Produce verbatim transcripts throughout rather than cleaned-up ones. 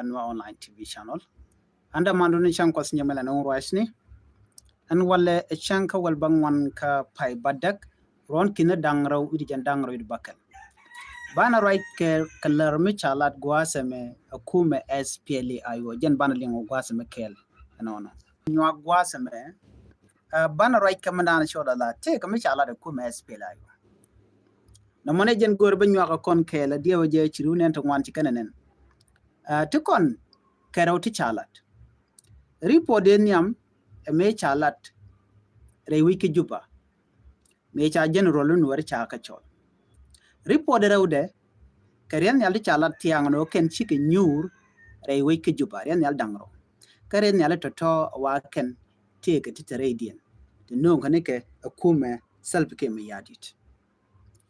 Nuer Online T V channel. Anda mandu ni cäŋ kuɔth nyɛmɛ la ni wun ruacni. Ɛn walɛ ɛ cäŋ kä wäl bäŋuan kä pay bädäk, ruɔ̱n ki̱ni da̱ŋ rɛw wi̱cdɛ jiɛn da̱ŋ rɛw wi̱cdɛ bäkɛl. Banɛ ruac kɛ kɛ lär mi ca lat gua̱a̱th ɛmɛ ɛ kumɛ S P L A I O, jɛn banɛ liŋ wä gua̱a̱th ɛmɛ kɛɛl. Ɛnɔnɔ nyuak gua̱a̱th ɛmɛ, ɛ, banɛ ruac kɛ mi da̱a̱n cɔɔd a lat tëëkɛ mi ca lat ɛ kumɛ S P L A I O. Nɔmɔ ni jɛn go̱o̱r bä nyuak ɛ kɔn kɛɛl a diɛw jɛ ci run ɛn ti ŋuan ci kɛn ɛ nɛn. Ɛ, ti kɔn kɛ rɛw ti ca lat. Report dee nhiam ɛ mëë ca lat rɛy wi̱c kä Juba. Mëë ca general ni Nuɛr ca kä cɔl. Report rɛwdɛ kɛ riɛn nhial ti ca lat thiaŋ ni wä kɛn cikɛ nyuur rɛy wi̱c kä Juba, riɛn nhial da̱ŋ rɛw. Kä riɛn nhial tɔ̱tɔ̱ wa kɛn tëëkɛ ti te rɛydiɛn ti no̱o̱ŋ kä ni kɛ ɛ kumɛ Salva Kiir Mayardit.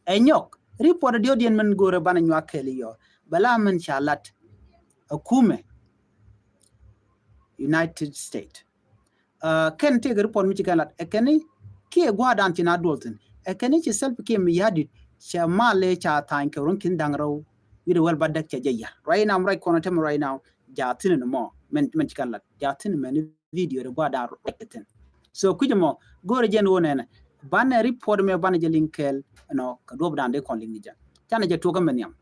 Ɛ nyɔk report diɔ̱k diɛn min go̱o̱rɛ banɛ nyuak kɛɛl iɔ bɛ la min ca lat ɛ kumɛ United States. Ɛ, kɛn tëëkɛ report mi ci kɛn lat ɛ kɛn ni kiɛ gua̱a̱dan ci na duɔl thi̱n ɛ kɛn ni ci Salva Kiir Mayardit cɛ mal ëë ca tha̱a̱ny kɛ ruɔ̱n ki̱n da̱ŋ rɛw wi̱cdɛ wäl bädäk cɛ jɛ ya̱r. Right now, right kɔn tɛmɛ right now, jaathin ni mɔ min, min ci kɛn lat jaathin mɛn ni video de gua̱a̱dan ruɔc kɛ thi̱n. So kui̱c mɔ go̱o̱rɛ jɛn wä nɛnɛ banɛ report mɛ banɛ jɛ liŋ kɛɛl ɛnɔ kɛ duɔ̱pdan dee kɔn liŋ ni jɛ. Canɛ jɛ tuɔkä mɛ nhiam.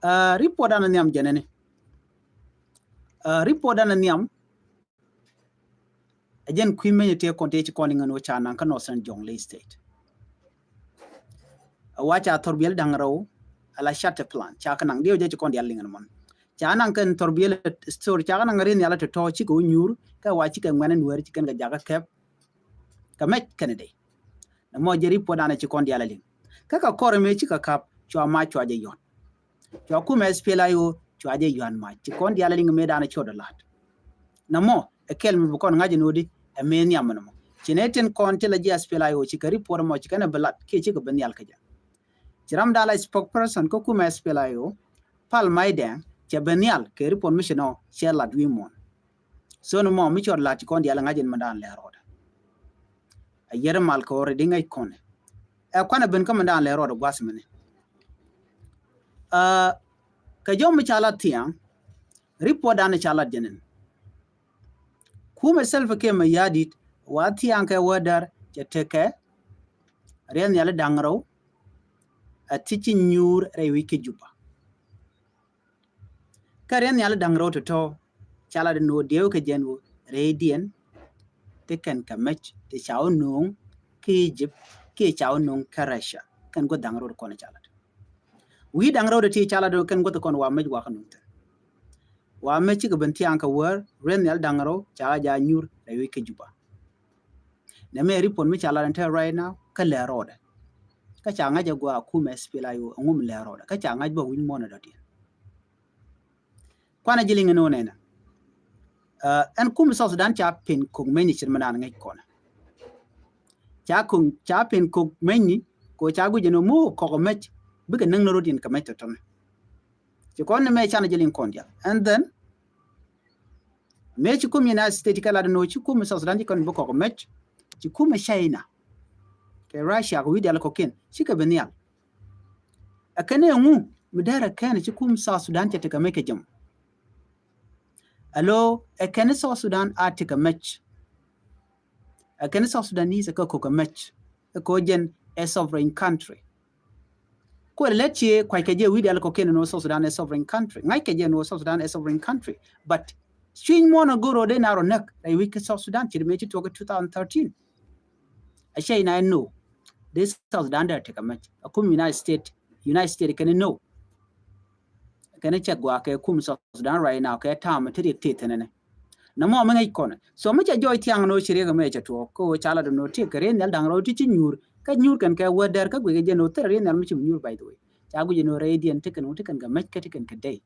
Ɛ, report dan nhiam jɛnɛ ni. Ɛ, report dan nhiam ɛ jɛn kui̱ mɛnyɛ tëë kɔn tëë ci kɔn liŋ ɛn wä ca naŋ kä Northern Jonglei State. Ɛ wa ca thɔr biɛl da̱ŋ rɛw ala chat plan ca kɛ naŋ diɛw jɛ ci kɔn dial liŋ ɛn mɔn. Ca naŋ kɛn thɔr biɛl story ca kɛ naŋ riɛn yalä tɔ̱tɔ̱ cikɛ wä nyuur kɛ wa cikɛ ŋuɛn ɛn Nuɛr ci kɛn kɛ jakä kɛp. Kɛ mɛc kɛn dee. Nɛ mɔ jɛ report dan ci kɔn dial liŋ. Kä kɛ kɔr mëë cikɛ kap cua ma cua jɛ yɔn. Cua kumɛ S P L A I O cua jɛ yuan mac ci kɔn dial liŋ mëë dan cot lat. Nɛ mɔ ɛ kɛl mi bi kɔn ŋa̱c in wä di ɛ mëë nhiam mi nɛ mɔ ci nɛ tin kɔn ti la ji̱ S P L A I O ci kɛ report mɔ ci kɛn ɛ bi lat kiɛ cikɛ bi nhial kä jɛ. Ci ram dan la spokesperson kä kumɛ S P L A I O Pal Maidɛŋ cɛ bi nhial kɛ report mi ci nɔ cɛ lat wi̱i̱ muɔ̱n. So ni mɔ mi cɔt lat ci kɔn dial ŋa̱c in mi dan lɛ rɔɔdɛ. A yɛr mal kɛ ɣɔr di ŋäc kɔn ɛ kuanɛ ben kä mi dan lɛ rɔɔdɛ gua̱th mini. Ɛ, kɛ jɔm mi ca lat thiaŋ report dan ca lat jɛn in. Kumɛ Salva Kiir Mayardit wa thiaŋ kɛ wädär cɛ tekɛ riɛn nhial da̱ŋ rɛw a ti ci nyuur rɛy wi̱c kä Juba. Kä riɛn nhial da̱ŋ rɛw tɔ̱tɔ̱ ca lat in wä diɛw kɛ jɛn wä rɛydiɛn ti kɛn kɛ mɛc ti ca wä no̱o̱ŋ kä Egypt kiɛ ca wä no̱o̱ŋ kä Russia kɛn gua̱th da̱ŋ rɛw ti kɔn ca lat. Wi̱i̱ da̱ŋ rɛw ti ca lat kɛn gua̱th kɔn wa mɛc wa kä no̱o̱ŋ thi̱n. Wa mɛc cikɛ ben thiaŋ kɛ wäär riɛn nhial da̱ŋ rɛw ca ɣä ja nyuur rɛy wi̱c kä Juba. Nɛ mɛ report mi ca lat in te right now kä lɛ rɔɔdɛ. Kä ca ŋa̱c a gua kumɛ S P L A I O ɛŋu mi lɛ rɔɔdɛ kä ca ŋa̱c bä wi̱c muɔ̱n a dɔ̱diɛn. Kuanɛ ji̱ liŋ ɛn ɣän ɛnɛ. Ɛn kum South Sudan ca pen kok meny ni cit mi naan ŋäc kɔnɛ. Ca kok, ca pen kok meny ni ko ca guic ɛn ɣän mi wä kɔk mɛc bikɛ näk ni rot in kɛ mɛc tɔtɔnɛ. Ci kɔn ni mɛ canɛ ji̱ liŋ kɔn dial. And then mɛ ci kum United States kɛ lat ɛn ɣän ci kum South Sudan ci kɔn bi kɔk mɛc ci kum China kɛ Russia kɛ wi̱i̱ dial kɔkiɛn cikɛ bi nhial. Ɛ kɛn ɛŋu mi dɛrɛ kɛn ci kum South Sudan cɛ tekɛ mec kɛ jɛm. Alo ɛ kɛn South Sudan a tekɛ mec. Ɛ kɛn South Sudanese ɛ kɛ kok ɛ mec. Ɛ kɛ ɔ jɛn ɛ sovereign country. Kuɛ lɛ lɛ cie kuac kɛ jɛ wi̱i̱ dial kɔkiɛn ni wä South Sudan ɛ sovereign country. Ŋa̱c kɛ jɛ ni wä South Sudan ɛ sovereign country. But cui̱ny muɔ̱n ɛ go̱r ɔ dee na rɔ näk rɛy wi̱c kɛ South Sudan ci di mɛ ci tuɔk kɛ two thousand thirteen. A cɛ inɛ ɛn no. Dee South Sudan dee tekɛ mɛc. A kum United States, United States kɛn no. Kɛn cɛ gua kɛ kum South Sudan right now kɛ tam ti ri ti thin ɛnɛ. Na mɔ mi ŋäc kɔn. So mi cɛ jɔɔc thiaŋ no ci riek mi cɛ tuɔɔk ko ca la dɔn no ti kɛ ri nhial da̱ŋ rɔ ti ci nyuur. Kä nyuur kɛn kɛ wä dɛr kä guic kɛ jɛ no thil ri nhial mi ci nyuur by the way. Ca guic jɛ no rɛy diɛn ti kɛn ti kɛn kɛ mɛc kä ti kɛn kɛ dɛy.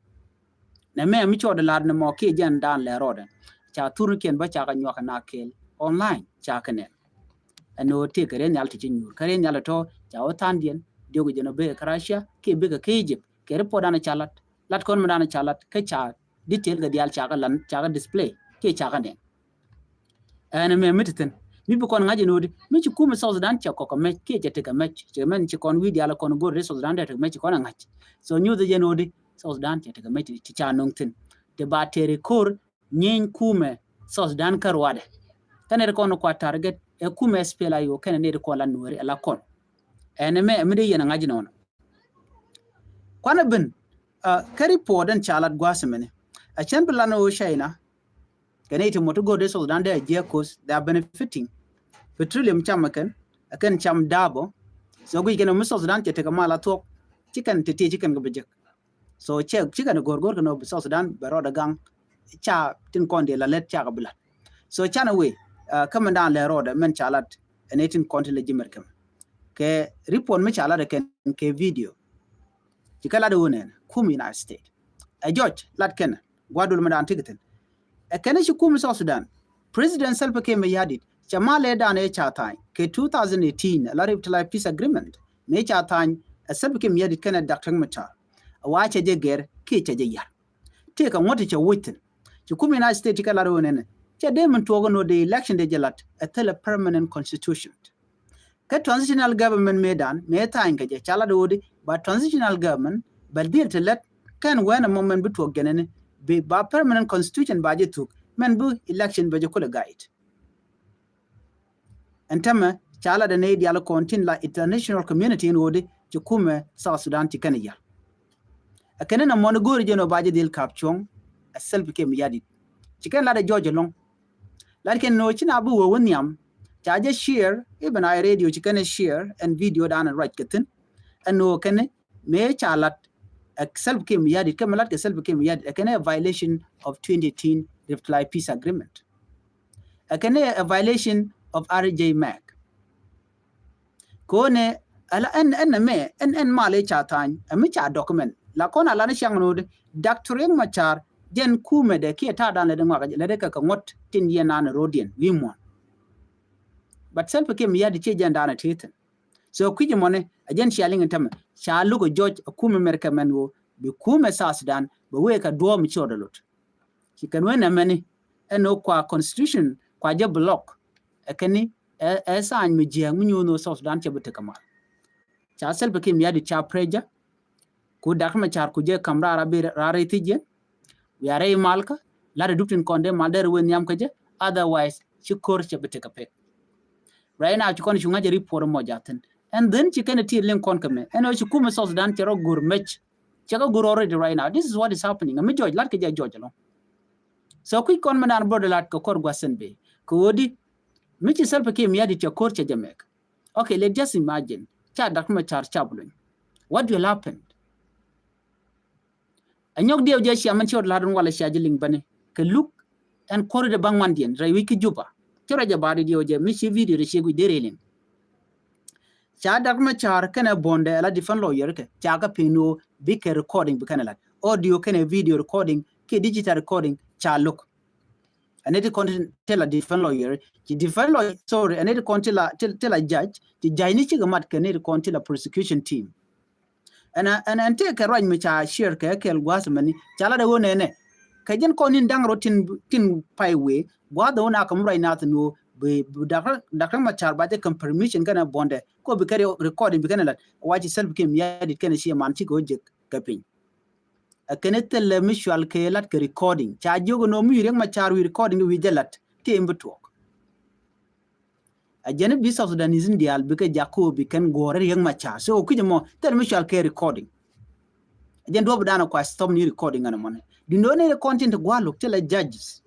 Nɛ mɛ mi cɔɔd la̱r ni mɔ kiɛ jɛn daan lɛ rɔɔdɛ. Ca thurnikiɛn bä ca kɛ nyuak kɛ na kɛɛl online ca kɛ nɛn. Ɛn ɣöö tëëkɛ riɛn nhial ti ci nyuur kä riɛn nhial tɔ̱ ca wä tha̱a̱ŋdiɛn diɔk jɛn ɔ bekɛ kä Russia kiɛ bekɛ kä Egypt kɛ report dan ca lat. Lat kɔn mi dan ca lat kä ca detail kɛ diaal ca kɛ lan ca kɛ display kiɛ ca kɛ nɛn. Ɛn mɛ mi ti thin mi bi kɔn ŋa̱c ɛn ɣöö di mi ci kumɛ South Sudan cɛ kɔk kɛ mɛc kiɛ cɛ tekɛ mɛc cɛ mɛn ci kɔn wi̱i̱ diaal kɔn go̱r di South Sudan dee tekɛ mɛc ci kɔn ɛ ŋa̱c. So nyuuth jɛn ɣöö di South Sudan cɛ tekɛ mec ti ca nuŋ thi̱n. Ti ba tëri ko̱r nyieeny kumɛ South Sudan kä ruadɛ. Kɛnɛ ti kɔn kua target ɛ kumɛ S P L A I O kɛnɛ ni ti kɔn la Nuɛri ɛ la kɔn. Ɛn ɛmɛ ɛmi dee yɛn ɛ ŋa̱c nɔnɔ. Kuanɛ ben kä report ɛn ca lat gua̱a̱th ɛmɛni. Ɛ cɛn bi lan ɣöö China kɛn iti mɔ ti go̱o̱r dee South Sudan dee a jiɛk koth they are benefiting. Petroleum cam ɛ kɛn ɛ kɛn cam daapɔ. So guic kɛn ɛ mi South Sudan cɛ tekɛ mal a thuɔk ci kɛn ti ti ci kɛn kɛ bi jek. So cɛ ci kɛn ɛ go̱o̱r go̱o̱r kɛn ɛ bi South Sudan bɛ rɔɔdɛ gaŋ ca tin kɔn dee la lɛt ca kɛ bi lat. So canɛ wee kä mɛn da̱a̱n lɛ rɔɔdɛ mɛn ca lat ɛn ɛ tin kɔn ti lɛ ji̱ mɛr kɛm kɛ report mi ca lat ɛ kɛn kɛ video. Ci kɛ lat ɛ wä nɛn kum United States ɛ jɔc lat kɛn gua̱dul mɛn da̱a̱n ti kɛ thin. Ɛ kɛn ɛ ci kum South Sudan President Salva Kiir Mayardit cɛ mal ɛ da̱a̱n ɛ ca tha̱a̱ny kɛ two thousand eighteen ɛ la revitalized peace agreement mëë ca tha̱a̱ny ɛ Salva Kiir Mayardit kɛn ɛ Doctor Riek Machar. Ɛ wa cɛ jɛ gɛr kiɛ cɛ jɛ yar. Tëëkɛ ŋuɔ̱t ti cɛ wuc thi̱n. Ci kum United States ti kɛ lat ɣöö nɛnɛ cɛ dee min tuɔɔk ɛn ɣöö dee election dee jɛ lat ɛ thilɛ permanent constitution. Kä transitional government mëë dan mëë tha̱a̱ny kɛ jɛ ca lat ɣöö di ba transitional government bɛ dhil ti lät kɛn wɛn ɛmɔ mɛn bi tuɔɔk jɛn ɛni bi ba permanent constitution ba jɛ thuk mɛn bi election bɛ jɛ kulɛ guide. Ɛn tämɛ ca lat ɛn ɛ dial kɔn tin la international community in ɣöö di ci kumɛ South Sudan ci kɛn yar. Ɛ kɛn in ɛmɔni go̱o̱ri jɛn ɣöö ba jɛ dhil kap cuɔ̱ŋ ɛ Salva Kiir Mayardit. Ci kɛn lat ɛ jɔc ɛlɔ̱ŋ. Lat kɛn ni ɣöö ci na bi wee wä nhiam ca jɛ share even a radio ci kɛn ɛ share ɛn video dan ɛ ruac kɛ thi̱n. Ɛn ɣöö kɛn mëë ca lat ɛ Salva Kiir Mayardit kɛ mi lat kɛ Salva Kiir Mayardit ɛ kɛn ɛ violation of twenty eighteen revitalized peace agreement. Ɛ kɛn ɛ violation of R J Mac. Kone ala ɛn ɛn mɛ ɛn ɛn mal ɛ ca tha̱a̱ny ɛ mi ca document la kɔn ala ni ciaŋ nod Doctor Riek Machar jɛn kumɛ dɛ kiɛ ta̱a̱ dan lɛ dɛ ŋuak lɛ dɛ kɛ kɛ ŋuɔ̱t tin yɛn nan rodiɛn wi̱i̱ muɔ̱n. But Salva Kiir Mayardit ciɛ jɛn dan ɛ ti thi̱n. So kui̱c mɔni ɛ jɛn cia liŋ in tämɛ ca luk ɛ jɔc ɛ kumɛ America mɛn ɣöö bi kumɛ South Sudan bɛ wee kɛ duɔ̱ɔ̱p mi ci rɔɔdɛ lot. Ci kɛn wen ɛmɛni ɛn ɣöö kua constitution kua jɛ block ɛ kɛn ni ɛ ɛ tha̱a̱ny mi jiääk mi nyuuth ni ɣöö South Sudan cɛ bi tekɛ mal. Ca Salva Kiir Mayardit ca pressure ku Doctor Machar ku jɛ kam raar a bi raar rɛy thi̱c jɛ. Wiaa rɛy malkä lat ɛ dup tin kɔn dee mal dee rɛ wen nhiam kä jɛ. Otherwise ci ko̱r cɛ bi tekɛ pek. Right now ci kɔn cu ŋa̱c ɛ report mɔ jathin. And then ci kɛn ɛ ti liŋ kɔn kɛ mɛ ɛn ɣöö ci kumɛ South Sudan cɛ rɔ go̱r mec. Cɛ kɛ go̱r already right now. This is what is happening. Ɛ mi jɔc lat kɛ jɛ jɔc ɛlɔ̱ŋ. So kui̱c kɔn mɛ naan bä dee lat kɛ kɔr gua̱th sɛn bee kɛ ɣöö di mi ci Salva Kiir Mayardit cɛ ko̱r cɛ jɛ mɛk. Okay, let just imagine ca Doctor Machar ca bi luny. What will happen? Ɛ nyɔk diɛw jɛ cia mɛn ci ɣöö dee lat in walɛ cia jɛ liŋ bäni kɛ luk ɛn ko̱r dee baŋ wandiɛn rɛy wi̱c kä Juba. Ci rɔ jɛ ba̱a̱r diɛw jɛ mi ci video dee ci guic dee rɛy liŋ. Ca Doctor Machar kɛnɛ buɔ̱ndɛ ala defense lawyer kɛ ca kɛ pin ɣöö bikɛ recording bi kɛnɛ lat audio kɛnɛ video recording kiɛ digital recording ca lo̱k. Ɛn iti kɔn ti la defense lawyer ci defense lawyer sorry ɛn iti kɔn ti la ti la judge ci judge ni cikɛ mat kɛ ni iti kɔn ti la prosecution team. Ɛn ɛn ɛn tëëkɛ ruac mi ca share kɛ kɛɛl gua̱a̱th mɛni ca lat ɛ ɣöö nɛnɛ kɛ jɛn kɔn in da̱ŋ rɔ tin tin pay wee gua̱a̱th ɛ ɣöö na kɛ mi ruac nath ni ɣöö bi bi Doctor Doctor Machar ba jɛ kɛm permission kɛnɛ buɔ̱ndɛ kɔ bi kɛ recording bi kɛnɛ lat. Waci Salva Kiir Mayardit kɛnɛ ci man cikɛ ɣöö jek kɛ piny. Ɛ kɛn ɛ thilɛ mi cual kɛ lat kɛ recording ca jiök ɛn ɣöö mi wi̱i̱ Riek Machar wi̱i̱ recording wi̱i̱ jɛ lat ti in bi tuɔɔk. A jɛn bi South Sudanese in diaal bikɛ jak kɛ ɣöö bi kɛn guɔ̱ɔ̱r Riek Machar so kui̱c ɛmɔ thil mi cual kɛ recording. A jɛn duɔ̱p dan kua stop ni recording ɛn ɛmɔni. Duundɛ ɣöö ni recording ti gua̱a̱r lo̱k ti la judges.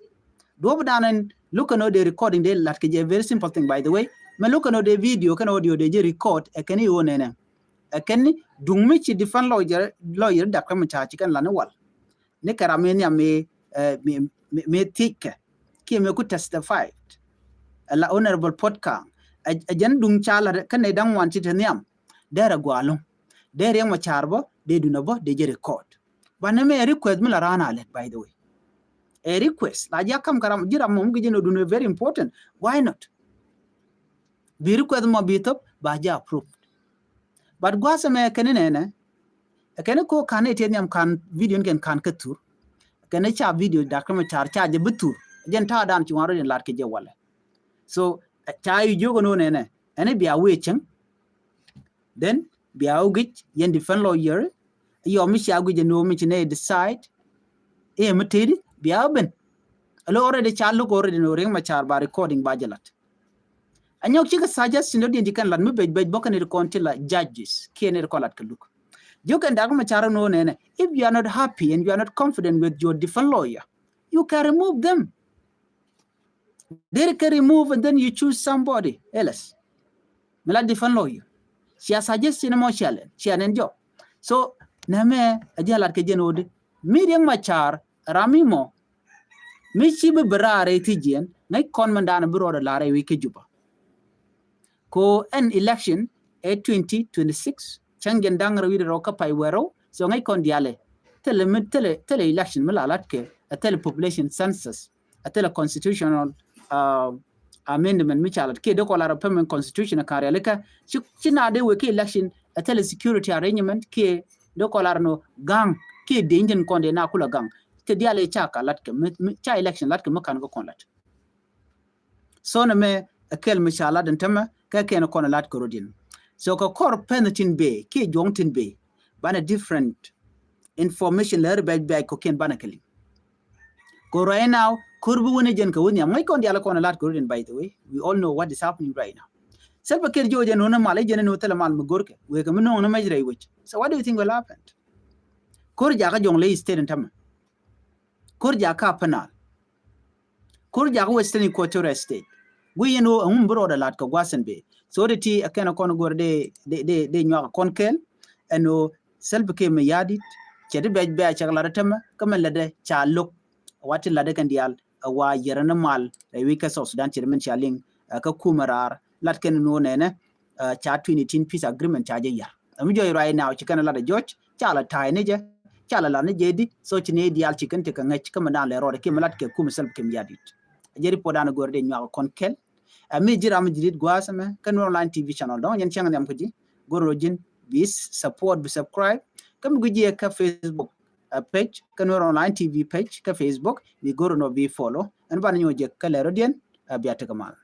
Duɔ̱p dan ɛn lo̱k kɛn ɣöö dee recording dee lat kɛ jɛ very simple thing by the way. Mɛ lo̱k kɛn ɣöö dee video kɛn audio dee jɛ record ɛ kɛn i̱ ɣöö nɛnɛ. Ɛ kɛn ni duŋ mi ci defense lawyer lawyer Doctor Machar ci kɛn la ni wal. Ni kɛ ram mi nhiam mi mi mi thiec kɛ kiɛ mi ku testified. Ala Honorable Puot Kang ɛ jɛn duŋ ca la kɛn ni da̱ŋ wan ci te nhiam. Derɛ gualu derɛ Riek Machar bä dee dun a bä dee jɛ record. Ba ni mi ɛ request mi la raan a lɛt by the way. Ɛ request la jia kam kɛ ram ji̱ ram mɔ mi kɛ jɛ ni dun ɛ very important. Why not? Bi request mɔ bi thop ba jɛ approved. But gua̱a̱th ɛmɛ kɛn inɛnɛ ɛ kɛn iko kan itiɛ nhiam kan video ni kɛn kan kä thur. Kɛn ica video Doctor Machar ca jɛ bi thur jɛn ta̱a̱ dan ci wan rɔ in lat kɛ jɛ walɛ. So ca i̱ jiök ɛn ɣöö nɛnɛ ɛn i̱ bia wee cäŋ. Then bia wä gi̱c yɛn defense lawyer. Yɔ mi cia guic ɛn ɣöö mi ci nɛ decide i̱ mi tëëdi bia ben. Alo already ca lo̱k already ni Riek Machar ba recording ba jɛ lat. Anyɔk cikɛ suggestion dɔ̱diɛn ti kɛn lat mi bec bec bä kɛn ri kɔn ti la judges kiɛn ri kɔn lat kɛ luk. Jiök kɛn Riek Machar ni ɣöö nɛnɛ, if you are not happy and you are not confident with your defense lawyer, you can remove them. Deri kɛ remove and then you choose somebody else. Mi la defense lawyer. Cia suggestion mɔ cia lɛn cia nɛn jɔk. So nɛmɛ a jɛ lat kɛ jɛn ɣöö di mi Riek Machar ram mi mɔ mi ci bi bi raar rɛy thi̱jiɛn ŋäc kɔn mɛn da̱a̱n bi rɔɔdɛ la̱r rɛy wi̱c kä Juba. Ko ɛn election ɛ twenty twenty-six cäŋ jɛn da̱ŋ rɛw wi̱cdɛ rɛw kä pay wɛrɛw. So ŋäc kɔn diaalɛ thilɛ mi thilɛ thilɛ election mi la latkɛ ɛ thilɛ population census ɛ thilɛ constitutional uh, amendment mi ca lat kiɛ dee kɔ lar ɛ permanent constitution ɛ ka̱n rialikä ci ci na dee wek ki election ɛ thilɛ security arrangement kiɛ dee kɔ lar nɔ ga̱ŋ kiɛ dee jɛn kɔn dee na kulɛ ga̱ŋ. Ti diaalɛ ca ka latkɛ mi ca election latkɛ mi ka̱n kɛ kɔn lat. So nɛ mɛ ɛ kɛl mi ca lat in tämɛ kɛ kɛn kɔn lat kɛ rot in. So kɛ kɔr pɛn tin bee kiɛ juɔŋ tin bee banɛ different information lɛ ri bɛc bɛc kɔ kiɛn banɛ kɛ liŋ. Kɔ right now kor bi wunɛ jɛn kɛ wunɛ am ŋäc kɔn dial kɔn lat kɛ rot in. By the way, we all know what is happening right now. Salva Kiir jiɔ jɛn wunɛ mal i̱ jɛn in wunɛ thilɛ mal mi gorkɛ wekɛ mi no̱o̱ŋ ni mɛc rɛy wec. So what do you think will happen? Kor jakä juɔŋ lɛ state in tämɛ. Kor jakä Upper Nile. Kor jakä Western Equatoria State. Guic yɛn ɣöö ɛŋu mi bi rɔɔdɛ la̱t kɛ gua̱a̱th ɛn bee. So ti ti ɛ kɛn ɛ kɔn go̱r dee dee dee nyuak ɛ kɔn kɛɛl ɛn ɣöö Salva Kiir Mayardit cɛ ti bɛc bɛc a cɛ kɛ la̱t ɛ tämɛ kä mɛn lätdɛ ca lo̱k. Wat ti la̱tdɛ kɛn diaal ɛ wa yɛrɛ ni mal ɛ wi̱c kä South Sudan cɛ ti mɛn ca liŋ ɛ kä kumɛ raar lat kɛn ni ɣöö nɛnɛ ɛ ca twenty eighteen peace agreement ca jɛ yar. Ɛmi jɔc right now ci kɛn lat ɛ jɔc ca la ta̱a̱y ni jɛ ca la lat ni jɛ di. So ci ni diaal ci kɛn ti kɛ ŋäc kä mi dan lɛ rɔɔdɛ ki mi lat kɛ kum sɛl kɛ mi yadit. Jɛ report dan go̱r dee nyuak kɔn kɛl. Ɛmi ji̱ ram ji̱ dit gua̱a̱th ɛmɛ kä Nuer Online T V channel dɔ̱ŋ jɛn cäŋ nhiam kä ji̱ go̱r rɔ ji̱n bi support bi subscribe. Kä mi gui̱ jiɛ kä Facebook page kä Nuer Online T V page kä Facebook bi go̱r nɔ bi follow. Ɛn ban nyɔ jɛ kä lɛ rɔ diɛn bia tekɛ mal.